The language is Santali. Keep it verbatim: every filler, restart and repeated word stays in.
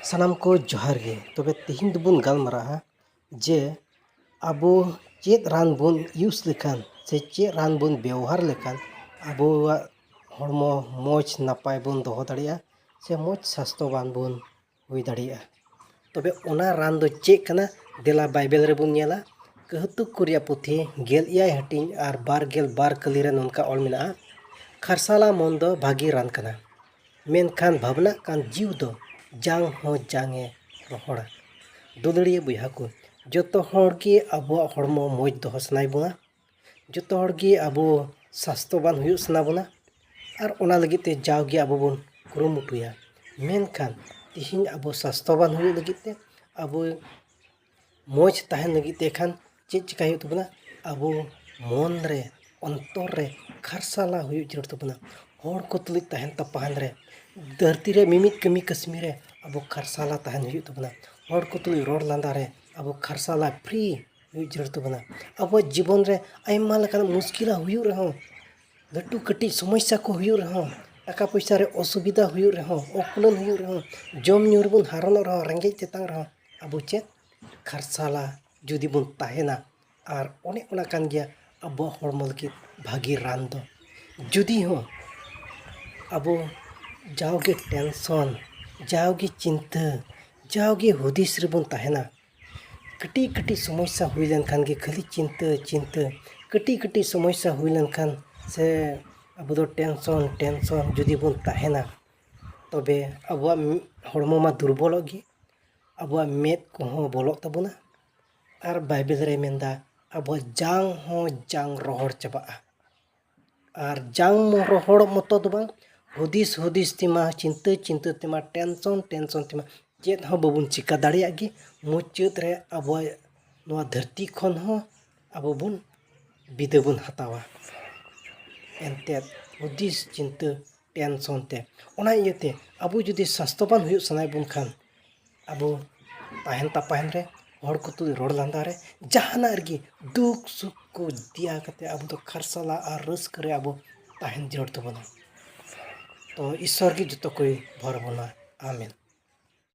ᱥᱟᱱᱟᱢ ᱠᱚ ᱡᱚᱦᱟᱨ ᱜᱮ᱾ ᱛᱚᱵᱮ ᱛᱮᱦᱮᱧ ᱫᱚᱵᱚᱱ ᱜᱟᱞᱢᱟᱨᱟᱜᱼᱟ ᱡᱮ ᱟᱵᱚ ᱪᱮᱫ ᱨᱟᱱ ᱵᱚᱱ ᱤᱭᱩᱡᱽ ᱞᱮᱠᱷᱟᱱ ᱥᱮ ᱪᱮᱫ ᱨᱟᱱ ᱵᱚᱱ ᱵᱮᱣᱦᱟᱨ ᱞᱮᱠᱷᱟᱱ ᱟᱵᱚᱣᱟᱜ ᱦᱚᱲᱢᱚ ᱢᱚᱡᱽ ᱱᱟᱯᱟᱭ ᱵᱚᱱ ᱫᱚᱦᱚ ᱫᱟᱲᱮᱭᱟᱜᱼᱟ ᱥᱮ ᱢᱚᱡᱽ ᱥᱟᱥᱛᱷᱚᱵᱟᱱ ᱵᱚᱱ ᱦᱩᱭ ᱫᱟᱲᱮᱭᱟᱜᱼᱟ᱾ ᱛᱚᱵᱮ ᱚᱱᱟ ᱨᱟᱱ ᱫᱚ ᱪᱮᱫ ᱠᱟᱱᱟ? ᱫᱮᱞᱟ ᱵᱟᱭᱵᱮᱞ ᱨᱮᱵᱚᱱ ᱧᱮᱞᱟ᱾ ᱠᱟᱹᱦᱩᱛᱩᱠ ᱠᱚ ᱨᱮᱭᱟᱜ ᱯᱩᱛᱷᱤ ᱜᱮᱞ ᱮᱭᱟᱭ ᱦᱟᱹᱴᱤᱧ ᱟᱨ ᱵᱟᱨ ᱜᱮᱞ ᱵᱟᱨ ᱠᱟᱹᱞᱤ ᱨᱮ ᱱᱚᱝᱠᱟ ᱚᱞ ᱢᱮᱱᱟᱜᱼᱟ, ᱠᱷᱟᱨᱥᱟᱞᱟ ᱢᱚᱱ ᱫᱚ ᱵᱷᱟᱹᱜᱤ ᱨᱟᱱ ᱠᱟᱱᱟ, ᱢᱮᱱᱠᱷᱟᱱ ᱵᱷᱟᱵᱽᱱᱟᱜ ᱠᱟᱱ ᱡᱤᱣ ᱫᱚ ᱡᱟᱝ ᱦᱚᱸ ᱡᱟᱝ ᱮ ᱨᱚᱦᱚᱲᱟ᱾ ᱫᱩᱞᱟᱹᱲᱤᱭᱟᱹ ᱵᱚᱭᱦᱟ ᱠᱚ, ᱡᱚᱛᱚ ᱦᱚᱲ ᱜᱮ ᱟᱵᱚᱣᱟᱜ ᱦᱚᱲᱢᱚ ᱢᱚᱡᱽ ᱫᱚᱦᱚ ᱥᱟᱱᱟᱭᱮᱫ ᱵᱚᱱᱟ, ᱡᱚᱛᱚ ᱦᱚᱲ ᱜᱮ ᱟᱵᱚ ᱥᱟᱥᱛᱷᱚᱵᱟᱱ ᱦᱩᱭᱩᱜ ᱥᱟᱱᱟ ᱵᱚᱱᱟ, ᱟᱨ ᱚᱱᱟ ᱞᱟᱹᱜᱤᱫ ᱛᱮ ᱡᱟᱣᱜᱮ ᱟᱵᱚ ᱵᱚᱱ ᱠᱩᱨᱩᱢᱩᱴᱩᱭᱟ᱾ ᱢᱮᱱᱠᱷᱟᱱ ᱛᱮᱦᱮᱧ ᱟᱵᱚ ᱥᱟᱥᱛᱷᱚᱵᱟᱱ ᱦᱩᱭᱩᱜ ᱞᱟᱹᱜᱤᱫ ᱛᱮ, ᱟᱵᱚ ᱢᱚᱡᱽ ᱛᱟᱦᱮᱱ ᱞᱟᱹᱜᱤᱫ ᱛᱮ ᱠᱷᱟᱱ ᱪᱮᱫ ᱪᱤᱠᱟᱹᱭ ᱦᱩᱭᱩᱜ ᱛᱟᱵᱚᱱᱟ? ᱟᱵᱚ ᱢᱚᱱ ᱨᱮ, ᱚᱱᱛᱚᱨ ᱨᱮ ᱠᱷᱟᱨᱥᱟᱞᱟ ᱦᱩᱭᱩᱜ ᱡᱟᱹᱨᱩᱲ ᱛᱟᱵᱚᱱᱟ᱾ ᱦᱚᱲ ᱠᱚ ᱛᱩᱞᱩᱡ ᱛᱟᱦᱮᱱ ᱛᱟᱯᱟᱦᱮᱱ ᱨᱮ, ᱫᱷᱟᱹᱨᱛᱤ ᱨᱮ ᱢᱤᱢᱤᱫ ᱠᱟᱹᱢᱤ ᱠᱟᱹᱥᱱᱤ ᱨᱮ ᱟᱵᱚ ᱠᱷᱟᱨᱥᱟᱞᱟ ᱛᱟᱦᱮᱱ ᱦᱩᱭᱩᱜ ᱛᱟᱵᱚᱱᱟ᱾ ᱦᱚᱲ ᱠᱚ ᱛᱩᱞᱩᱡ ᱨᱚᱲ ᱞᱟᱸᱫᱟ ᱨᱮ ᱟᱵᱚ ᱠᱷᱟᱨᱥᱟᱞᱟ, ᱯᱷᱨᱤ ᱦᱩᱭᱩᱜ ᱡᱟᱹᱨᱩᱲ ᱛᱟᱵᱚᱱᱟ᱾ ᱟᱵᱚᱣᱟᱜ ᱡᱤᱵᱚᱱ ᱨᱮ ᱟᱭᱢᱟ ᱞᱮᱠᱟᱱ ᱢᱩᱥᱠᱤᱞᱟ ᱦᱩᱭᱩᱜ ᱨᱮᱦᱚᱸ, ᱞᱟᱹᱴᱩ ᱠᱟᱹᱴᱤᱡ ᱥᱚᱢᱚᱥᱥᱟ ᱠᱚ ᱦᱩᱭᱩᱜ ᱨᱮᱦᱚᱸ, ᱴᱟᱠᱟ ᱯᱚᱭᱥᱟ ᱨᱮ ᱚᱥᱩᱵᱤᱫᱷᱟ ᱦᱩᱭᱩᱜ ᱨᱮᱦᱚᱸ, ᱚᱠᱩᱞᱟᱹᱱ ᱦᱩᱭᱩᱜ ᱨᱮᱦᱚᱸ, ᱡᱚᱢ ᱧᱩ ᱨᱮᱵᱚᱱ ᱦᱟᱨᱚᱱᱚᱜ ᱨᱮᱦᱚᱸ, ᱨᱮᱸᱜᱮᱡ ᱛᱮᱛᱟᱝ ᱨᱮᱦᱚᱸ, ᱟᱵᱚ ᱪᱮᱫ ᱠᱷᱟᱨᱥᱟᱞᱟ ᱡᱩᱫᱤ ᱵᱚᱱ ᱛᱟᱦᱮᱱᱟ, ᱟᱨ ᱚᱱᱮ ᱚᱱᱟ ᱠᱟᱱ ᱜᱮᱭᱟ ᱟᱵᱚᱣᱟᱜ ᱦᱚᱲᱢᱚ ᱞᱟᱹᱜᱤᱫ ᱵᱷᱟᱹᱜᱤ ᱨᱟᱱ ᱫᱚ᱾ ᱡᱩᱫᱤ ᱦᱚᱸ ᱟᱵᱚ ᱡᱟᱣᱜᱮ ᱴᱮᱱᱥᱚᱱ, ᱡᱟᱣᱜᱮ ᱪᱤᱱᱛᱟᱹ, ᱡᱟᱣᱜᱮ ᱦᱩᱫᱤᱥ ᱨᱮᱵᱚᱱ ᱛᱟᱦᱮᱱᱟ, ᱠᱟᱹᱴᱤᱡ ᱠᱟᱹᱴᱤᱡ ᱥᱚᱢᱚᱥᱥᱟ ᱦᱩᱭ ᱞᱮᱱᱠᱷᱟᱱ ᱜᱮ ᱠᱷᱟᱹᱞᱤ ᱪᱤᱱᱛᱟᱹ, ᱪᱤᱱᱛᱟᱹ, ᱠᱟᱹᱴᱤᱡ ᱠᱟᱹᱴᱤᱡ ᱥᱚᱢᱚᱥᱥᱟ ᱦᱩᱭ ᱞᱮᱱᱠᱷᱟᱱ ᱥᱮ ᱟᱵᱚ ᱫᱚ ᱴᱮᱱᱥᱚᱱ, ᱴᱮᱱᱥᱚᱱ ᱡᱩᱫᱤ ᱵᱚᱱ ᱛᱟᱦᱮᱱᱟ, ᱛᱚᱵᱮ ᱟᱵᱚᱣᱟᱜ ᱦᱚᱲᱢᱚ ᱢᱟ ᱫᱩᱨᱵᱚᱞᱚᱜ ᱜᱮ, ᱟᱵᱚᱣᱟᱜ ᱢᱮᱫ ᱠᱚᱦᱚᱸ ᱵᱚᱞᱚᱜ ᱛᱟᱵᱚᱱᱟ᱾ ᱟᱨ ᱵᱟᱭᱵᱮᱞ ᱨᱮ ᱢᱮᱱᱫᱟ, ᱟᱵᱚᱣᱟᱜ ᱡᱟᱝ ᱦᱚᱸ ᱡᱟᱝ ᱨᱚᱦᱚᱲ ᱪᱟᱵᱟᱜᱼᱟ᱾ ᱟᱨ ᱡᱟᱝ ᱨᱚᱦᱚᱲ ᱢᱚᱛᱚ ᱫᱚ ᱵᱟᱝ, ᱦᱩᱫᱤᱥ ᱦᱩᱫᱤᱥ ᱛᱮᱢᱟ, ᱪᱤᱱᱛᱟᱹ ᱪᱤᱱᱛᱟᱹ ᱛᱮᱢᱟ, ᱴᱮᱱᱥᱚᱱ ᱴᱮᱱᱥᱚᱱ ᱛᱮᱢᱟ ᱪᱮᱫ ᱦᱚᱸ ᱵᱟᱵᱚᱱ ᱪᱤᱠᱟ ᱫᱟᱲᱮᱭᱟᱜ ᱜᱮ᱾ ᱢᱩᱪᱟᱹᱫ ᱨᱮ ᱟᱵᱚᱣᱟᱜ ᱱᱚᱣᱟ ᱫᱷᱟᱹᱨᱛᱤ ᱠᱷᱚᱱ ᱦᱚᱸ ᱟᱵᱚ ᱵᱚᱱ ᱵᱤᱫᱟᱹ ᱵᱚᱱ ᱦᱟᱛᱟᱣᱟ᱾ ᱮᱱᱛᱮᱫ ᱦᱩᱫᱤᱥ ᱪᱤᱱᱛᱟᱹ ᱴᱮᱱᱥᱚᱱ ᱛᱮ᱾ ᱚᱱᱟ ᱤᱭᱟᱹᱛᱮ ᱟᱵᱚ ᱡᱩᱫᱤ ᱥᱟᱥᱛᱷᱚᱵᱟᱱ ᱦᱩᱭᱩᱜ ᱥᱟᱱᱟᱭᱮᱫ ᱵᱚᱱ ᱠᱷᱟᱱ, ᱟᱵᱚ ᱛᱟᱦᱮᱱ ᱛᱟᱯᱟᱦᱮᱱ ᱨᱮ, ᱦᱚᱲ ᱠᱚ ᱛᱩᱞᱩᱡ ᱨᱚᱲ ᱞᱟᱸᱫᱟ ᱨᱮ, ᱡᱟᱦᱟᱱᱟᱜ ᱨᱮᱜᱮ ᱫᱩᱠ ᱥᱩᱠ ᱠᱚ ᱫᱮᱭᱟ ᱠᱟᱛᱮ ᱟᱵᱚ ᱫᱚ ᱠᱷᱟᱨᱥᱟᱞᱟ ᱟᱨ ᱨᱟᱹᱥᱠᱟᱹ ᱨᱮ ᱟᱵᱚ ᱛᱟᱦᱮᱱ ᱡᱟᱹᱨᱩᱲ ᱛᱟᱵᱚᱱᱟ᱾ ᱛᱚ ᱤᱥᱥᱚᱨ ᱜᱮ ᱡᱚᱛᱚ ᱠᱚᱭ ᱵᱷᱚᱨ ᱵᱚᱱᱟ᱾ ᱟᱢᱮᱱ᱾